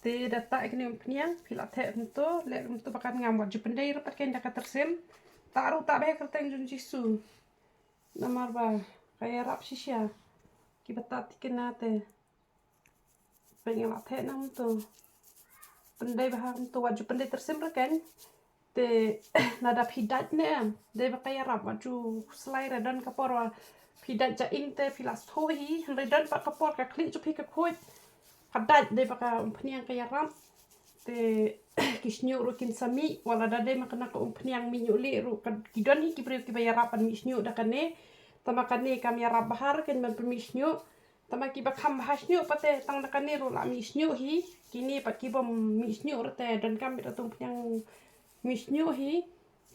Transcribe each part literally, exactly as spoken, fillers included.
Te da tah ïa kane umphniang, phi la theh kumto, leh kumto ba kan ngam, wat ju pyndei ruh pat kein da ka tyrsim. Tah ruh tah bha ha ka kyrteng jong Jisu. Namar ba ka ïarap shisha. Kiba tah thikna te. Peit nga la theh na kumto. Pyndei bha kumto, wat ju pyndei tyrsim ruh kein. Te lada phi dait ne em, dei ba ka ïarap, wat ju slai re, don ka por ba phi dait ja ing te phi la shu hi, hynrei don pat ka por ka khlieh jong phi ka khuid, ka dait, dei ba ka umphniang ka ïarap. Te ki shñiuh ruh kin sa mih, wat lada dei ma kane ka umphniang mih ñiuh lieh ruh, ka, ki don hi ki briew kiba ïarap ban mih shñiuh da kane. Tangba kane kam ïarap bha ruh kein ban pynmih shñiuh. Tangba kiba kham bha shñiuh pat te tang da kane ruh la mih shñiuh hi. Kine pat ki bym mih shñiuh ruh te donkam beit da ka umphniang mih shñiuh hi.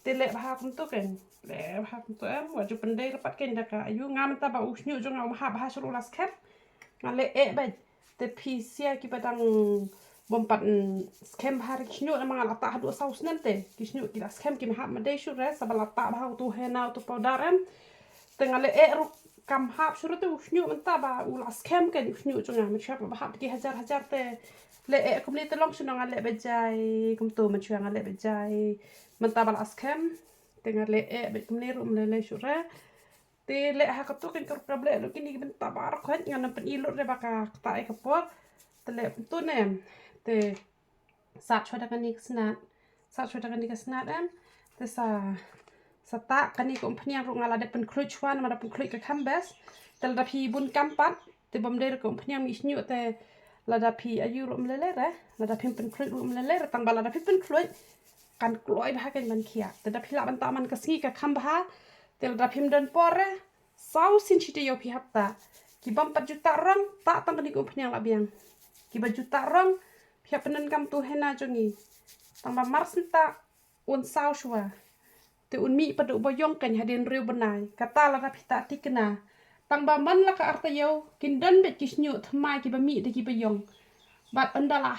Te leh bha kumto kein. Leh bha kumto em, wat ju pyndei ruh pat kein da ka aïu. Nga mynta ba u shñiuh jong nga um hap bha shuh ruh, la skhem. Nga leh eh beit. Te phi sha kiba dang bym pat, mm, skhem bha ruh ki shñiuh, namar nga la tah haduh saw snem te ki shñiuh ki la skhem, kim hap ma dei shuh re, sa ba la tah bha uto henna uto powder em. Te nga leh eh ruh kam hap shuh ruh te u shñiuh mynta ba u la skhem kein u shñiuh jong nga, mynshuwa ba hap ki hajar hajar te leh eh kumne te long shuh, nga leh beit jai kumto, mynshuwa nga leh beit jai mynta ba la skhem. Te nga leh eh beit kumne ruh, ym lei lei shuh re. Te leh ha kato kein, ka rukom leh lut kine ki bynta baroh khoit, ngan ym pyni lut re ba ka ktah ïa ka por. Te leh kumto ne em. Te sat shuwa da kane ka snat. Sat shuwa da kane ka snat em. Te sa, sa tah kane ka umphniang ruh nga la dep pynkhluit shuwa, namar da pynkhluit ka kham best. Te lada phi bun kam pat, te bym dei ruh ka umphniang mih shñiuh te lada phi aïu ruh ym lei lei re. Lada phim pynkhluit ruh ym lei lei re, tangba lada phi pynkhluit kan kloi bha kein ban khiah. Te da phi lah ban tah man ka sngi ka kham bha. Te lada phim don por re, saw sien shi taïew phi hap tah. Ki bym pat ju tah rong, tah tang kane ka umphniang la biang. Kiba ju tah rong, phi hap pyndonkam uto henna jong ngi. Tangba mar shen tah un saw shuwa. Te un mih pat da uba ïong kein hadien hynriew bnai. Kata lada phi tah thikna. Tangba man la ka ar taïew, kin don beit ki shñiuh thymmai kiba mih da kiba ïong. Bad ynda la,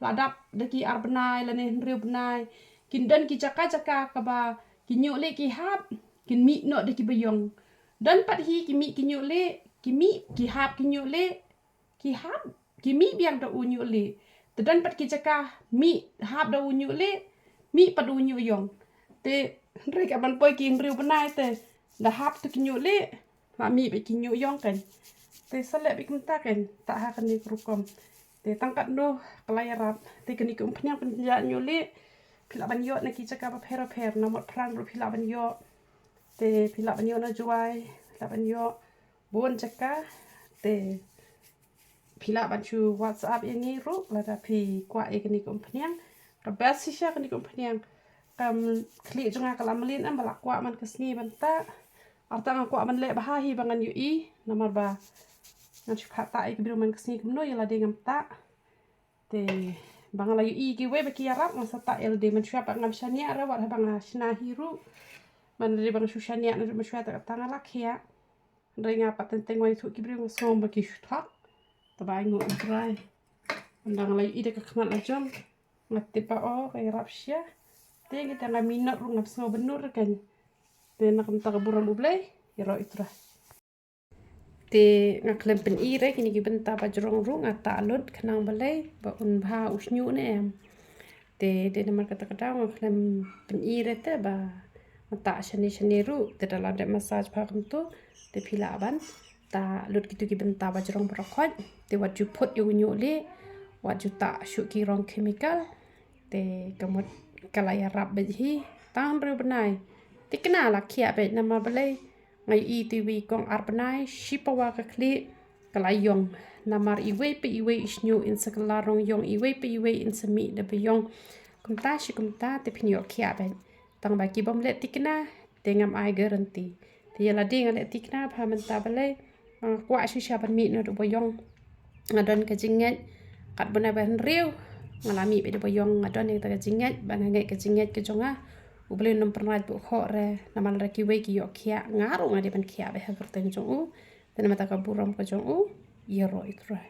la dap da ki ar bnai lane hynriew bnai, kin don ki jaka jaka kaba ki ñiuh lieh ki hap, kin mih noh da kiba ïong. Don pat hi ki mih ki ñiuh lieh, ki mih ki hap ki ñiuh lieh, ki hap, ki mih biang da u ñiuh lieh. Te don pat ki jaka mih hap da u ñiuh lieh, mih pat da u ñiuh ïong. Te hynrei ka ban poi ki hynriew bnai te da hap tu ki ñiuh lieh, la mih beit ki ñiuh ïong kein. Te sa leh beit kumta kein, tah ha kane ka rukom. Te tang katno ka la ïarap. Te kane ka umphniang pynjah ñiuh lieh, phi lah ban ïoh na ki jaka bapher bapher, na Motphran ruh phi lah ban ïoh. Te phi lah ban ïoh na Jowai, phi lah ban ïoh bun jaka. Te phi lah ban shu WhatsApp ïa ngi ruh lada phi kwah ïa kane ka umphniang. Ka best shisha kane ka umphniang. Ka khlieh jong nga ka la mlien em ba la kwah man ka sngi ban tah. Arta nga kwah ban leh bha hi ba ngan ïohi, namar ba ngan shu phah tah ïa ki briew man ka sngi kumno ïa lade ngam tah. Te ba nga la ïohi kiwei ba ki ïarap nga sa tah ïa lade, mynshuwa pat ngam shaniah re, wat haba nga shna hi ruh. Ban lade ba nga shu shaniah naduh mynshuwa te kata nga la khiah. Hynrei nga pat teng teng nga ïathuh ki briew nga sngew ba ki shu thok. Te ba ai nguh ïa U Trai. Ynda nga la ïohi da ka khmat la jong nga tip ba o ka ïarap shisha. Te kita nga minot ruh ngam sngew ba nud re kein. Te na ka bynta ka burom U Blei, ïaroh U Trai. Te nga khlem pyni re kine ki bynta ba jrong ruh, nga tah lut khnang balei ba un bha u shñiuh ne em. Te dei namar kata ka daw nga khlem pyni re te ba nga tah shane shane ruh, te da la dep massage bha kumto te phi lah ban tah lut kito ki bynta ba jrong baroh khoit. Te wat ju phut ïa u ñiuh lieh, wat ju tah shuh ki rong chemical. Te ka mut ka la ïarap beit hi tang hynriew bnai. Te kane la khiah beit namar balei? Nga ïohi te iwei i kong ar bnai shi pawa ka khlieh ka la ïong. Namar iwei pa iwei i shñiuh in sa kylla rong ïong, iwei pa iwei in sa mih da ba ïong. Kumta shi kumta te phin ïoh khiah beit. Tang ba ki bym leh thikna te ngam ai guarantee. Te ïa lade nga leh thikna bha mynta balei? Nga kwah shisha ban mih noh da ba ïong. Nga don ka jingngeit katba nai ba hynriew nga la mih beit da ba ïong, nga don ïa kata ka jingngeit ba nga ngeit ka jingngeit ka jong nga. U Blei un ym pynrwai bad u khoh re, namar lada kiwei ki ïoh khiah, nga ruh nga dei ban khiah beit ha ka kyrteng jong u. Te namar kata ka burom ka jong u, ïaroh ïa U Trai.